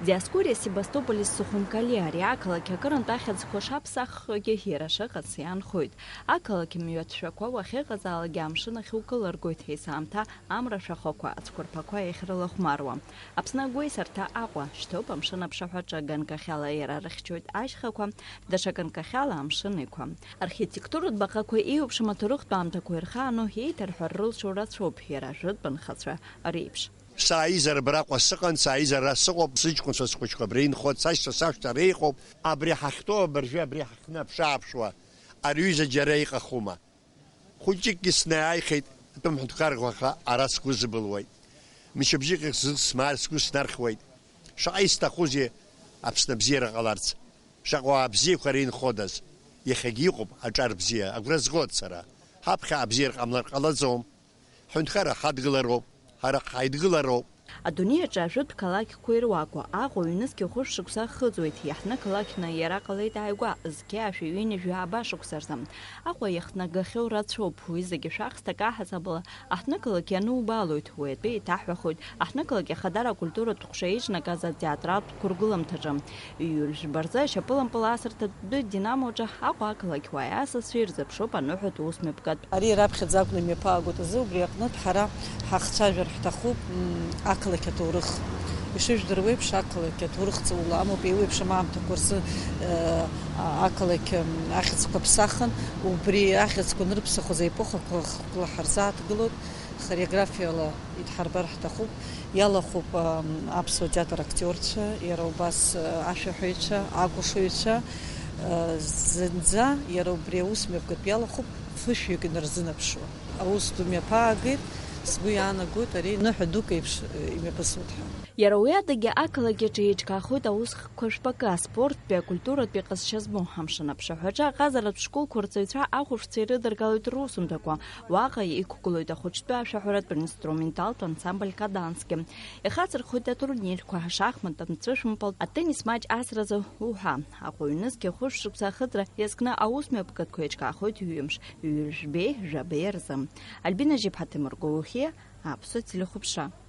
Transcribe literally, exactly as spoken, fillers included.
Диоскуриа Себастополис Сухумкалиа, ари ақалақь акырынтә ахьӡқәа шаԥсаххьоугьы иара шыҟац иаанхоит. Ақалақь мҩаҭшәақәа уахьыҟазаалакгьы амшын ахь укылыргоит, есаамҭа амра шәахәақәа, ацәқәырԥақәа иахьрылахәмаруа. Аԥсны агәеисырҭа Аҟәа шьҭоуп амшын аԥшаҳәаҿы, ганкахьала иара рыхьчоит ашьхақәа, даҽа ганкахьала амшын иқәа. Архитектуратә баҟақәа еиуеиԥшым аҭоурыхтә аамҭақәа ирхаану, еиҭарҳәар рылшо рацәоуп иара ажәытә нхацәа реиԥш. Сааизар абраҟа сыҟан, сааизар ара сыҟоуп, сыҷкәынцәа схәыҷқәа абра инхоит, сашьцәа сашьцәа реиҟоуп. Абри ҳахьтәоу абыржәы абри ҳахьныԥшааԥшуа, ари ҩыза џьара иҟахума? Хәыҷыкгьы снеиааихеит, атәым ҳәынҭқарра ара сгәы зыбылуеит. Мчыбжьык ахь сымаар сгәы снархьуеит. Шаҟа исҭахузеи Аԥсны абзиара ҟаларц? Шаҟа уаа бзиақәа ара инходаз? Иахьагьы иҟоуп аҿар бзиа, агәра згоит сара. Ҳаԥхьа абзиара ҟамлар ҟалаӡом. Ҳҳәынҭқарра ҳадгылароуп, ҳара ҳаидгылароуп. Адунеи аҿы ажәытә қалақьқәа ируакуа, Аҟәа ҩнызқьи хәышә шықәса ахыҵуеит, иаҳҭны қалақьны иара ҟалеит ааигәа, зқьи ашәи ҩынҩажәи ааба шықәса рзы. Аҟәа иахҭнагахьоу рацәоуп, уи зегьы шәахсҭак аҳасабала аҳҭнықалақь ианубаалоит, уи атәы еиҭаҳҳәахоит аҳҭнықалақь Ахадара акультуратә ҟәша еиҿнаказ атеатралтә қәыргәламҭаҿы. Июль жәба рзы ашьапылампыл аасырҭа тәы Динамо аҿы Аҟәа ақалақь уааи асасцәеи ирзыԥшуп аныҳәатә усмҩаԥгатә. Ари раԥхьаӡа акәны имҩаԥаагоит азы, убри аҟнытә ҳара ҳахцәажәар ҳҭахуп, м, ақалақь аҭоурых. Ишыжәдыруа еиԥш, ақалақь аҭоурых ҵаулан амоуп, еиуеиԥшым аамҭақәа рзы, э, а-, ақалақь, м, ахьӡқәа ԥсахын, убри ахьӡқәа анырԥсахоз аепохақәа хкла ҳарзааҭгылоит, хореографиала идҳарбар ҳҭахуп. Иалахәуп, ам, аԥсуа театр актиорцәа, иара убас, а, ашәаҳәаҩцәа, акәашаҩцәа, а, зынӡа иара убри аус мҩаԥгатә иалахәуп, фышәҩык инарзынаԥшуа. Аус ду мҩаԥаагеит, сгәы иаанагоит, ари ныҳәа дук еиԥш, э, имҩаԥысуеит ҳәа. Иара уи адагьы ақалақь аҿы еиҿкаахоит аус хкқәа жәпакы, аспорттәи, акультуратәи ҟазшьа змоу. Амшын аԥшаҳәаҿы аҟазаратә школқәа рҵаҩцәа ахәаԥшцәа ирыдыргалоит русумҭақәа. Уаҟа иқәгылоит ахәыҷтәы ашәаҳәаратә инструменталтә ансамбль Каданскьа. Ихацырхоит атурнирқәа, ашахмат, амҵәышәымпыл, атеннис маҷ асразы уҳәа. Аҟәа ҩнызқьи хәышә шықәса ахыҵра иазкны аус мҩаԥгатәқәа еиҿкаахоит ҩымш, ҩажәбеи жәабеи рзы. Альбина Жьиԥҳа, Ҭемыр Гәлухиа, Аԥсуа телехәаԥшра.